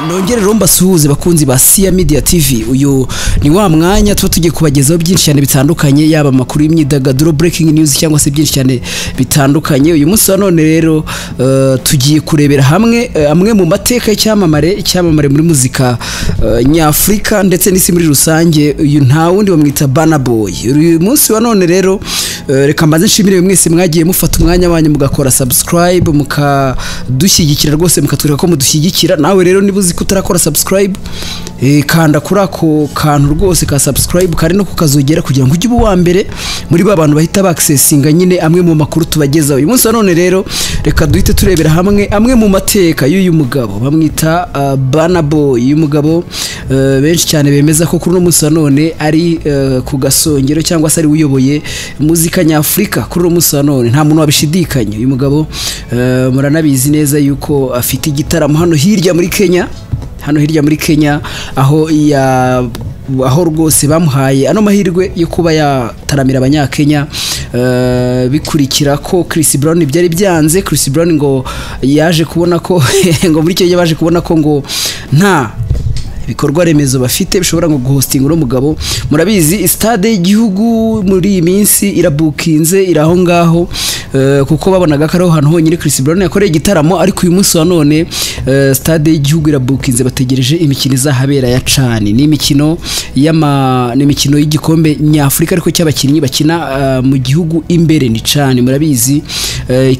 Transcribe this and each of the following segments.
Nongere rero mbasuhuze bakunzi ba Sia Media TV. Uyu ni wa mwanya tuba tugiye kubagezaho byinshi cyane bitandukanye, yaba amakuru y'imyidagaduro, breaking news, cyangwa se byinshi cyane bitandukanye. Uyu munsi wa none rero tugiye kurebera hamwe amwe mu mateka y'icyamamare, icyamamare muri muzika nyafurika ndetse n'isi muri rusange. Uyu nta wundi, bamwita Burna Boy. Uyu munsi wa none rero reka mbanze nshimire mwese mwagiye mufata umwanya wanyu mugakora subscribe, mukadushyigikira rwose, mukatwereka ko mudushyigikira. Nawe rero niba uzi ko utarakora subscribe, kanda kuri ako kantu rwose ka subscribe kari no kukazogera, kugira ngo ujye uba uwa mbere muri ba bantu bahita baccessinga nyine amwe mu makuru tubagezaho. Uyu munsi wa none rero reka duhite turebera hamwe amwe mu mateka y'uyu mugabo bamwita Burna Boy. Uyu mugabo benshi cyane bemeza ko kuri uno munsi wa none ari ku gasongero, cyangwa se ari uyoboye muzika nyafurika kuri uno munsi wa none, nta muntu wabishidikanya. Uyu mugabo muranabizi neza yuko afite igitaramo hano hirya muri Kenya, hano hirya muri Kenya, aho rwose bamuhaye ano mahirwe yo kuba yataramira Abanyakenya, bikurikira ko Chris Brown byari byanze. Chris Brown ngo yaje kubona ko ngo muri Kenya baje kubona ko ngo nta ibikorwa remezo bafite bishobora ngo guhostinga uno mugabo. Murabizi, stade y'igihugu muri iyi minsi irabukinze, iri aho ngaho, kuko babonaga ko ariho hantu honyine Chris Brown yakoreye igitaramo. Ariko uyu munsi wa none stade y'igihugu irabukinze, bategereje imikino izahabera ya CHAN. Ni imikino y'igikombe nyafurika ariko cy'abakinnyi bakina mu gihugu imbere, ni CHAN. Murabizi,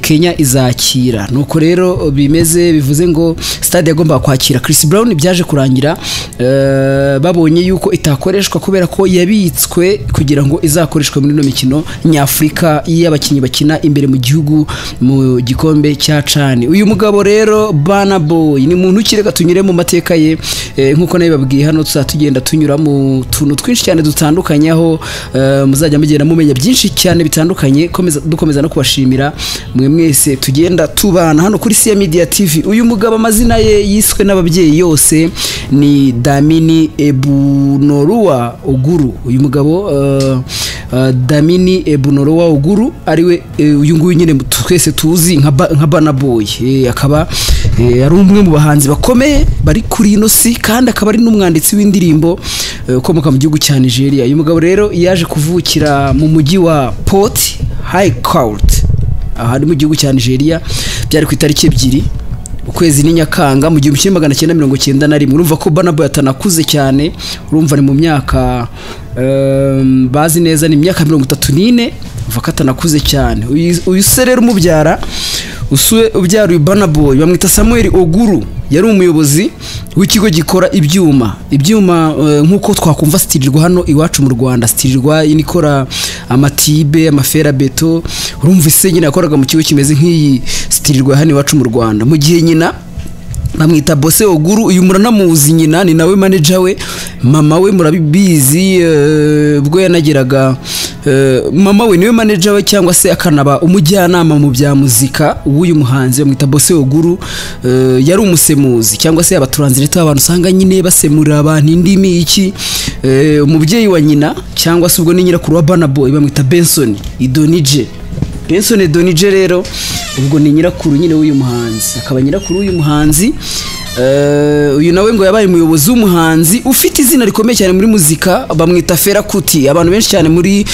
Kenya izakira. Nuko rero bimeze, bivuze ngo stade yagombaga kwakira Chris Brown byaje kurangira babonye yuko itakoreshwa kubera ko yabitswe kugira ngo izakoreshwe muri ino mikino nyafurika y'abakinnyi bakina imbere mu gihugu mu gikombe cya CHAN. Uyu mugabo rero Burna Boy ni muntu ki? Reka tunyure mu mateka ye. Nkuko nabibabwiye, hano tuzaba tugenda tunyura mu tuntu twinshi cyane dutandukanye, aho muzajya mugenda mumenya byinshi cyane bitandukanye. Dukomeza no kubashimira mwe mwese tugenda tubana hano kuri Sia Media TV. Uyu mugabo amazina ye yiswe n'ababyeyi yose ni Damini Ebunoluwa Ogulu. Uyu mugabo Damini Ebunoluwa Ogulu, ariwe uyu nguyu nyine twese tuzi nka Burna Boy, akaba ari umwe mu bahanzi bakomeye bari kuri ino si, kandi akaba ari n'umwanditsi w'indirimbo ukomoka mu gihugu cya Nigeria. Uyu mugabo rero yaje kuvukira mu mujyi wa Port Harcourt, aha ni mu gihugu cya Nigeria. Byari ku itariki 2, ukwezi ni Nyakanga, mu 1991. Urumva ko Burna Boy atanakuze cyane, urumva ni mu myaka bazi neza ni imyaka 34, urumva ko atanakuze cyane. Uyu se rero umubyara, uswe ubyara uyu Burna Boy, bamwita Samuel Ogulu. Yari umuyobozi w'ikigo gikora ibyuma, nk'uko twakumva Steelrwa hano iwacu mu Rwanda. Steelrwa ikora amatibe, amaferabeto. Urumva ise nyine yakoraga mu kigo kimeze nk'iyi Steelrwa hano iwacu mu Rwanda, mu gihe nyina bamwita Bose Ogulu. Uyu muranamuzi, nyina ni nawe manager we. Mama we murabizi, ubwo yanageraga mama we niwe manager we, cyangwa se akanaba umujyanama mu bya muzika w'uyu muhanzi bamwita Bose Ogulu. Yari umusemuzi, cyangwa se abatranslator, abantu usanga nyine basemurira abantu indimi iki. Umubyeyi wa nyina, cyangwa se ubwo ni nyirakuru wa Burna Boy, bamwita Benson Idonije. Benson Idonije rero ubwo ni nyirakuru nyine w'uyu muhanzi, akaba nyirakuru w'uyu muhanzi. Uyu nawe ngo yabaye umuyobozi w'umuhanzi ufite izina rikomeye cyane muri muzika, bamwita Fela Kuti. Abantu benshi cyane muri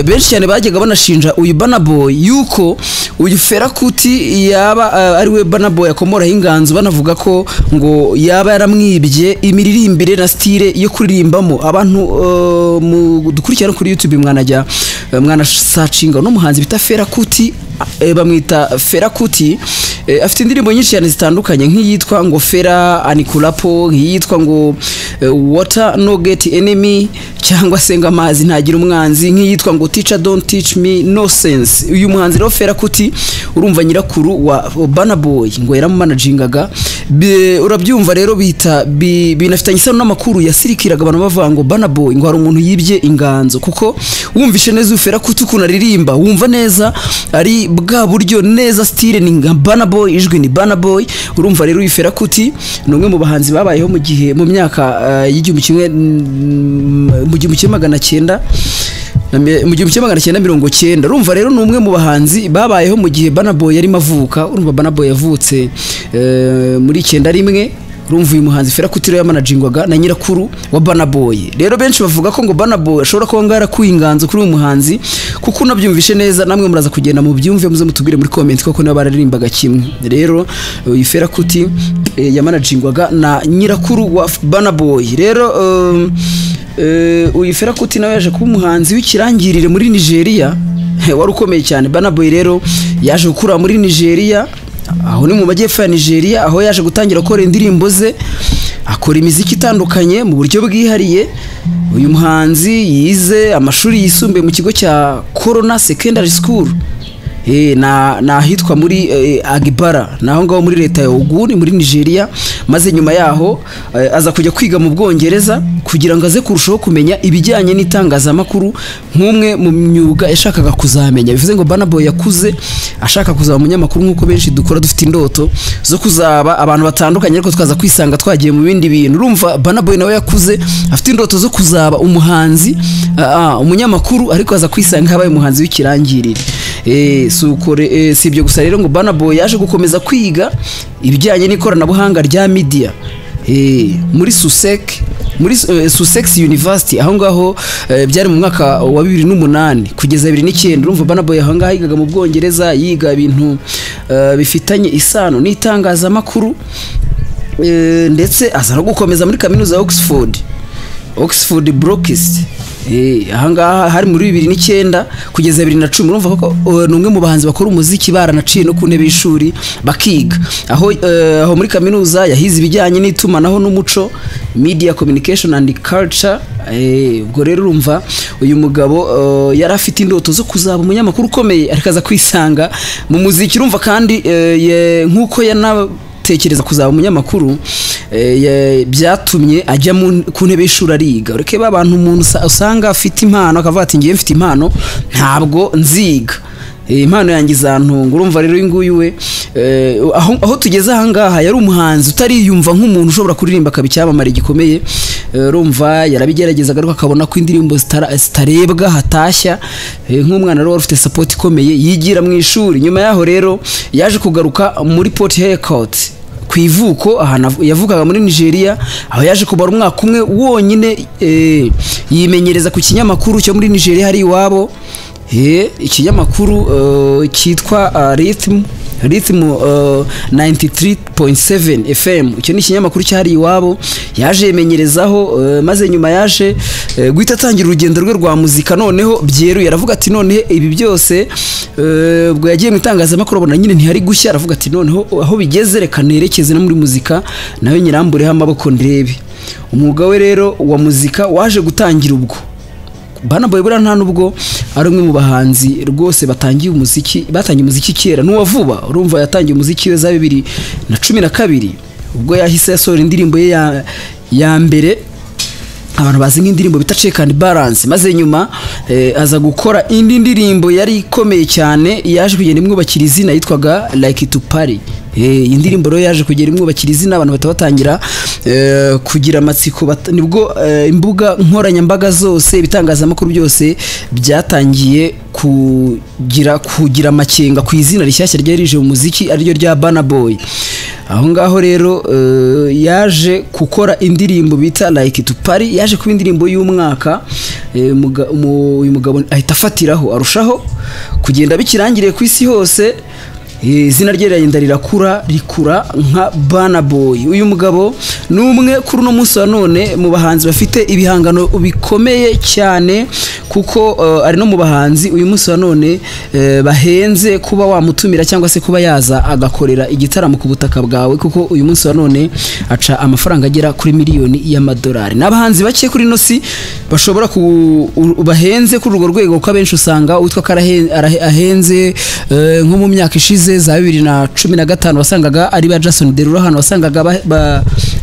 benshi cyane bajyaga banashinja uyu Burna Boy yuko uyu Fela Kuti yaba ari we Burna Boy akomoraho inganzo, banavuga ko ngo yaba yaramwibye imiririmbire na style yo kuririmbamo. Abantu mu dukurikirana kuri YouTube mwanajya mwanasearchinga no muhanzi bita Fela Kuti, bamwita Fela Kuti, afite indirimbo nyinshi cyane zitandukanye, nk'iyitwa ngo Fela Anikulapo, nk'iyitwa ngo Water No Get Enemy, cyangwa se ngo amazi ntagira umwanzi, nk'iyitwa ngo Teacher Don't Teach Me No Sense. Uyu muhanzi rero Fela Kuti, urumva nyirakuru wa Burna Boy ngo yaramumanagingaga. Urabyumva rero bita binafitanye isano n'amakuru yasirikiraga abantu bavuga ngo Burna Boy ngo hari umuntu yibye inganzo, kuko wumvishe neza Fela Kuti ukuntu aririmba, wumva neza ari bwa buryo neza, style ni nka Burna Boy, ijwi ni Burna Boy. Urumva rero uyu Fela Kuti ni umwe mu bahanzi babayeho mu gihe mu myaka y'igihumbi kimwe mu 1900. mu 1990. Urumva rero ni umwe mu bahanzi babayeho mu gihe Burna Boy yarimo avuka. Urumva Burna Boy yavutse muri 91. Urumva uyu muhanzi Fela Kuti rero yamanajingwaga na nyirakuru wa Burna Boy. Rero benshi bavuga ko ngo Burna Boy ashobora kuba ngo yarakuye inganzo kuri uyu muhanzi, kuko unabyumvishe neza namwe muraza kugenda mu byumve, muze mutubwire muri comment koko niba bararirimbaga kimwe. Rero uyu Fela Kuti yamanajingwaga na nyirakuru wa Burna Boy. Rero uyu Fela Kuti nawe yaje kuba umuhanzi w'ikirangirire muri Nigeria wari ukomeye cyane. Burna Boy rero yaje gukura muri Nigeria, aho ni mu majyepfo ya Nigeria, aho yaje gutangira gukora indirimbo ze, akora imiziki itandukanye mu buryo bwihariye. Uyu muhanzi yize amashuri yisumbuye mu kigo cya Corona Secondary School, na ahitwa muri Agbara, naho ngaho muri leta ya Ogun muri Nigeria. Maze nyuma yaho aza kujya kwiga mu Bwongereza kugira ngo aze kurushaho kumenya ibijyanye n'itangazamakuru nk'umwe mu myuga yashakaga kuzamenya. Bivuze ngo Burna Boy yakuze ashaka kuzaba umunyamakuru, nk'uko benshi dukora dufite indoto zo kuzaba abantu batandukanye, ariko twaza kwisanga twagiye mu bindi bintu. Urumva Burna Boy nawe yakuze afite indoto zo kuzaba umuhanzi, umunyamakuru, ariko aza kwisanga yabaye umuhanzi w'ikirangirire. Si ibyo gusa rero, ngo Burna Boy yaje gukomeza kwiga ibijyanye n'ikoranabuhanga rya media muri Sussex, muri Sussex University. Aho ngaho byari mu mwaka wa 2008 kugeza 2009. Urumva Burna Boy aho ngaho yigaga mu Bwongereza, yiga ibintu bifitanye isano n'itangazamakuru, ndetse aza no gukomeza muri kaminuza ya Oxford, Oxford Brookes. Aha ngaha hari muri 2009 kugeza 2010. Urumva ko ni umwe mu bahanzi bakora umuziki baranaciye no ku ntebe y'ishuri bakiga. Aho muri kaminuza yahize ibijyanye n'itumanaho n'umuco, media communication and culture. Ubwo rero urumva uyu mugabo yari afite indoto zo kuzaba umunyamakuru ukomeye, ariko aza kwisanga mu muziki. Urumva kandi nk'uko yanatekereza kuzaba umunyamakuru, byatumye ajya ku ntebe y'ishuri ariga. Ureke ba bantu umuntu usanga afite impano akavuga ati ngiye mfite impano ntabwo nziga, impano yanjye izantunga. Urumva rero uyu nguyu we, aho tugeze aha ngaha yari umuhanzi utariyumva nk'umuntu ushobora kuririmba akaba icyamamare gikomeye. Urumva yarabigeragezaga ariko akabona ko indirimbo zitarebwa hatashya. Nk'umwana rero wari ufite support ikomeye, yigira mu ishuri. Nyuma yaho rero yaje kugaruka muri Port Harcourt ku ivuko, ahantu yavukaga muri Nigeria, aho yaje kubara umwaka umwe wonyine, yimenyereza ku kinyamakuru cyo muri Nigeria hari iwabo, ikinyamakuru cyitwa Rhythm 93.7 FM. Icyo ni ikinyamakuru cyari iwabo, yaje yemenyerezaho, maze nyuma yaje guhita atangira urugendo rwe rwa muzika noneho byeruye. Aravuga ati none ibi byose, ubwo yagiye mu itangazamakuru abona nyine ntihari gushya, aravuga ati noneho aho bigeze reka nerekeze no muri muzika nayo nyirambureho amaboko ndebe. Umwuga we rero wa muzika waje gutangira ubwo. Burna Boy buriya nta nubwo ari umwe mu bahanzi rwose batangiye umuziki, batangiye umuziki kera, n'uwa vuba. Urumva yatangiye umuziki we za 2012, ubwo yahise yasohora indirimbo ye ya mbere abantu bazi nk'indirimbo bita Check and Balance. Maze nyuma aza gukora indi ndirimbo yari ikomeye cyane yaje kugenda imwubakira izina, yitwaga Like to Party. Iyi ndirimbo rero yaje kugera imwubakira izina, abantu batabatangira kugira amatsiko, nibwo imbuga nkoranyambaga zose, ibitangazamakuru byose byatangiye kugira amakenga ku izina rishyashya ryari rije mu muziki, ariryo rya Burna Boy. Aho ngaho rero yaje gukora indirimbo bita Like to Party, yaje kuba indirimbo y'umwaka. Uyu mugabo ahita afatiraho, arushaho kugenda bikirangiriye ku isi hose, izina rye riragenda rirakura, rikura nka Burna Boy. Uyu mugabo ni umwe kuri uno munsi wa none mu bahanzi bafite ibihangano bikomeye cyane, kuko ari no mu bahanzi uyu munsi wa none bahenze kuba wamutumira cyangwa se kuba yaza agakorera igitaramo ku butaka bwawe, kuko uyu munsi wa none aca amafaranga agera kuri miliyoni y'amadolari. N'abahanzi bake kuri ino si bashobora bahenze kuri urwo rwego, kuko abenshi usanga uwitwa ko ahenze, nko mu myaka ishize za 2015 wasangaga ari ba Jason Derulo, hano wasangaga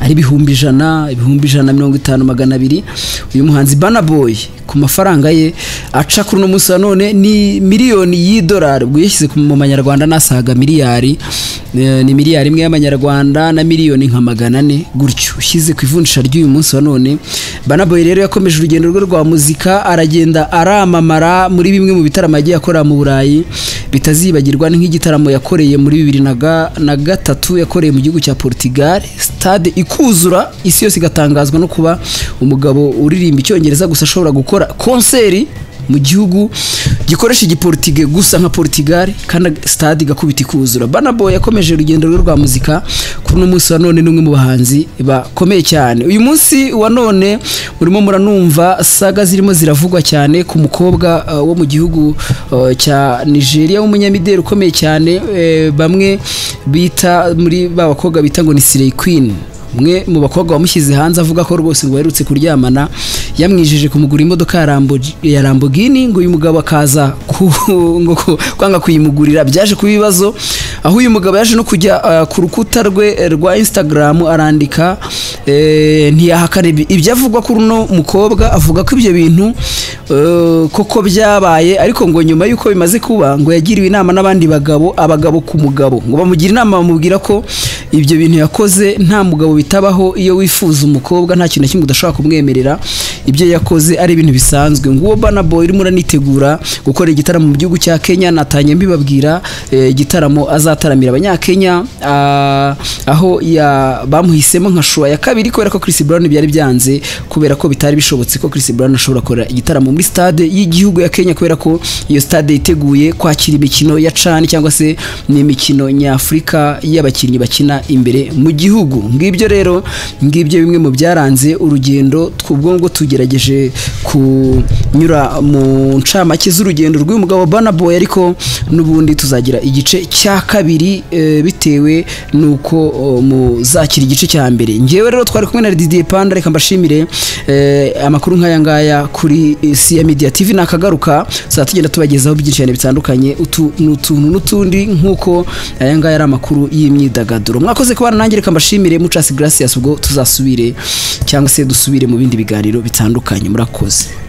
ari 100,000, 150,000, 200. Uyu muhanzi Burna Boy ku mafaranga ye aca kuri uno munsi wa none ni miliyoni y'idolari, ubwo yashyize mu manyarwanda nasaga miliyari Ni 1 miliyari y'amanyarwanda na miliyoni nka 400 gutyo ushyize ku ivunjisha ry'uyu munsi wa none. Burna Boy rero yakomeje urugendo rwe rwa muzika, aragenda aramamara muri bimwe mu bitaramo yagiye akora mu Burayi bitazibagirwa, ni nk'igitaramo yakoreye muri 2003, yakoreye mu gihugu cya Portugal, stade ikuzura, isi yose igatangazwa no kuba umugabo uririmba Icyongereza gusa ashobora gukora concert mu gihugu gikoresha Igiportige gusa nka Portugal, kandi stade igakubita ikuzura. Burna Boy yakomeje urugendo rwe rwa muzika, kuri uno munsi wa none ni umwe mu bahanzi bakomeye cyane. Uyu munsi wa none murimo muranumva saga zirimo ziravugwa cyane ku mukobwa wo mu gihugu cya Nigeria w'umunyamideli ukomeye cyane, bamwe bita muri ba bakobwa bita ngo ni Slay Queen. Umwe mu bakobwa wamushyize hanze avuga ko rwose ngo baherutse kuryamana, yamwijeje kumugura imodoka ya Lamborghini, ngo uyu mugabo akaza ngo kwanga kuyimugurira. Byaje kuba ibibazo, aho uyu mugabo yaje no kujya ku rukuta rwe rwa Instagram arandika, ntiyahakana ibyo avugwa kuri uno mukobwa, avuga ko ibyo bintu koko byabaye, ariko ngo nyuma y'uko bimaze kuba ngo yagiriwe inama n'abandi bagabo, abagabo ku mugabo, ngo bamugira inama, bamubwira ko ibyo bintu yakoze nta mugabo bitabaho, iyo wifuza umukobwa nta kintu na kimwe udashobora kumwemerera, ibyo yakoze ari ibintu bisanzwe. Nguwo Burna Boy urimo uranitegura gukora igitaramo mu gihugu cya Kenya. Natangiye mbibabwira, igitaramo azataramira Abanyakenya, aho bamuhisemo nka choix ya kabiri kubera ko Chris Brown byari byanze, kubera ko bitari bishobotse ko Chris Brown ashobora gukora igitaramo muri stade y'igihugu ya Kenya, kubera ko iyo stade yiteguye kwakira imikino ya CHAN, cyangwa se ni imikino nyafurika y'abakinnyi bakina imbere mu gihugu. Ngibyo rero, ngibyo bimwe mu byaranze urugendo ubwo ngo tugerageje kunyura mu ncamake z'urugendo rw'uyu mugabo Burna Boy, ariko n'ubundi tuzagira igice cya kabiri, bitewe n'uko muzakira igice cya mbere. Ngewe rero twari kumwe na Didier Panda, reka mbashimire. Amakuru nk'aya ngaya kuri Sia Media TV nakagaruka, tuzajya tugenda tubagezaho byinshi cyane bitandukanye, utu ni utuntu n'utundi, nk'uko aya ngaya ari amakuru y'imyidagaduro. Mwakoze kubana nanjye, reka mbashimire. Muchas gracias, ubwo tuzasubire cyangwa se dusubire mu bindi biganiro bitandukanye. Murakoze.